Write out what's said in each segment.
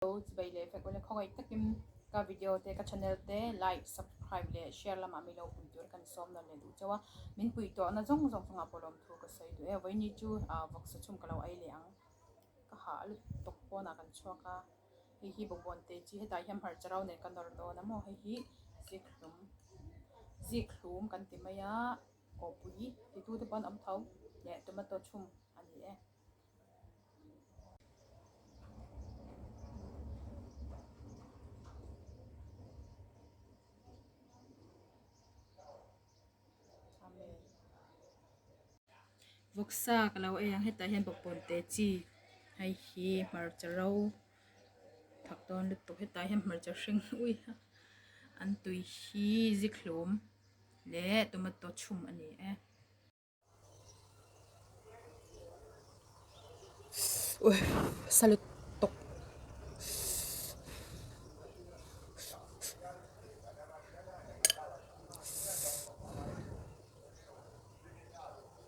Lo chibai leh fek ule khawngaih takin ka video te ka channel te like subscribe leh share lamah mi lo pui tur kan sawm nawn leh duh chauh a min pui tawh na zawng zawng chungah pawh lawmthu ka sawi duh e vawiini chu ah vawksa chhum ka lo ei leh ang ka hah lutuk pawnah kan chhuak a hei hi bawkbawn te chi hetah hian hmarcha ro nen ka nawr dawn a maw hei hi zikhlum zikhlum kan ti mai a kawpui titu te pawh an awm tho leh tomato chhum a ni e. Vawksa ka lo ei ang hetah hian bawkbawn te chi hei hi hmarcha ro thak dawn lutuk hetah hian hmarcha hring ui a an tui hi zikhlum leh tomato chhum a ni e. Salut tawk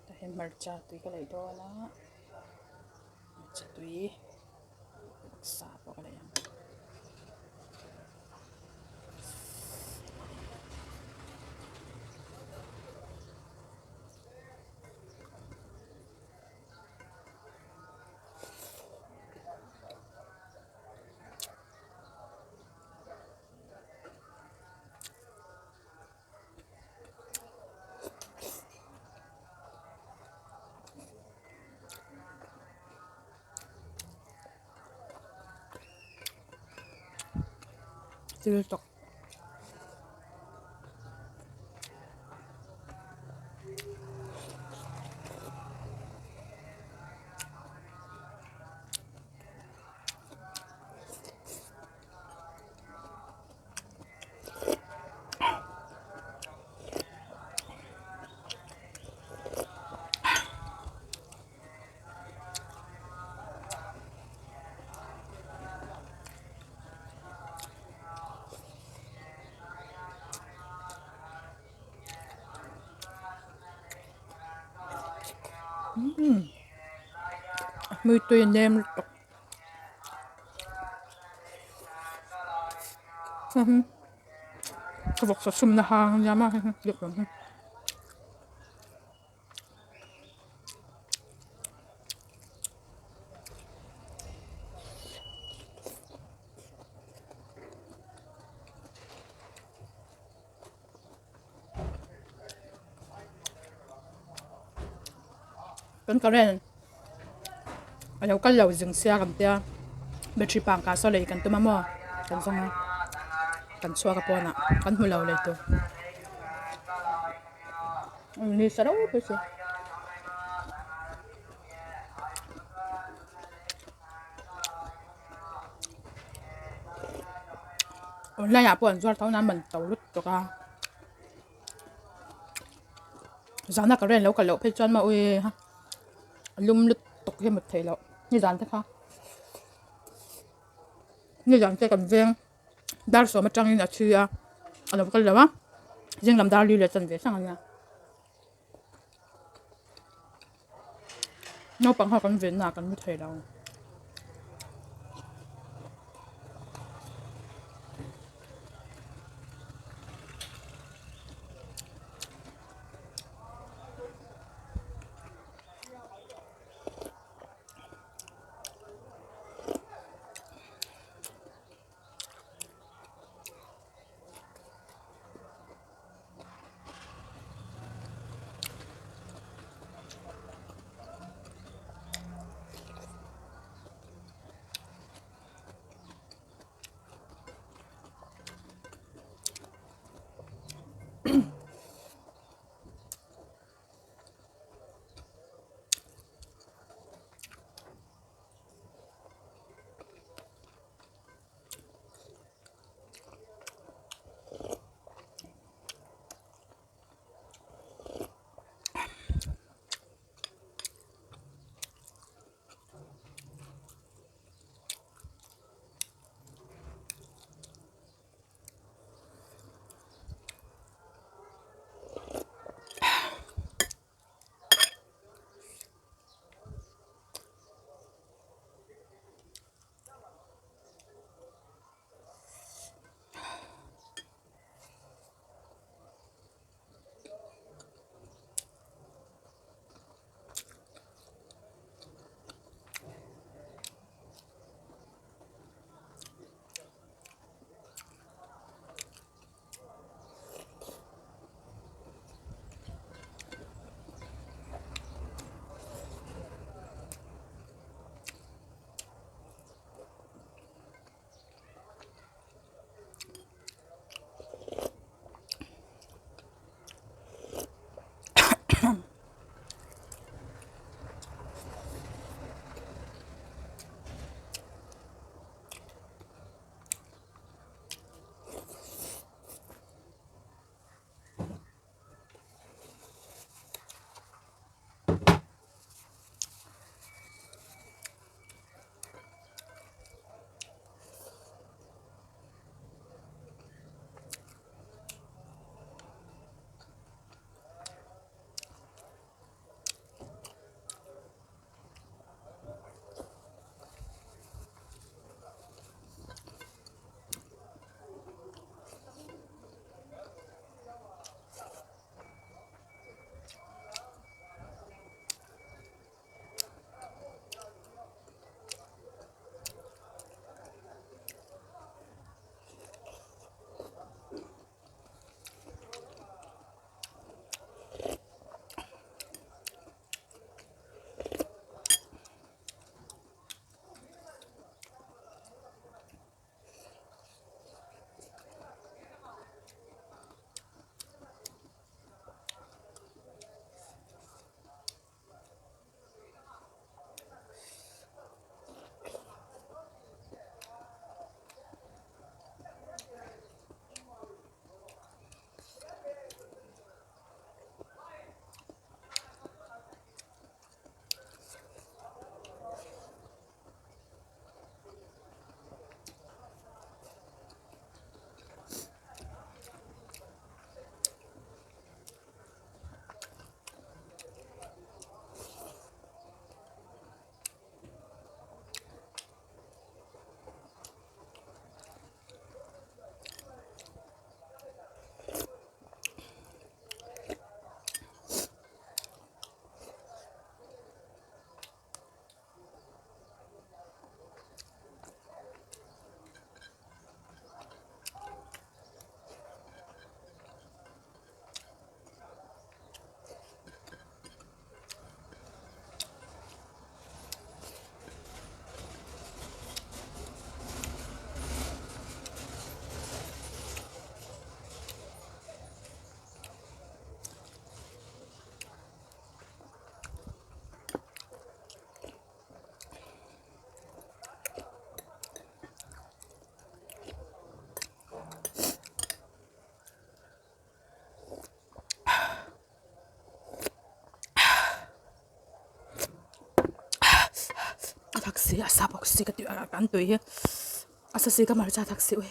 tah hian hmarcha tui ka leih dawn a hmarcha tui sa pawh ka leih ang. Thil tawk. Mui tui a nem lutuk ka vawksa chhumna hang a nia maw hei hi. Kan current a lo kal lo zing sia kan tia battery pangkah saw lei kan tum a maw kan zawng a kan chhuak a pawnah kan hmu lo lei tur. Ni sa reuh phei chu. Online ah pawh an zuar tho nan man to lutuk a zana current lo kal loh phei chuan maw ui ha lum lutuk hi a mut theih loh nizan te kha nizan te kan veng. Dar sawm atangin a chhui a, a lo kal lo a, zing lam dar li leh chan ve sang a nia. Naupang ho kan venna ah kan mu thei lo. thak si a sa bawk si ka tih a kan tui hi a sa si ka hmarcha thak si ui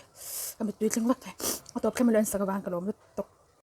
ka mittui tling vek thei a tawp thleng mai lo en sak avang ka lawm lutuk.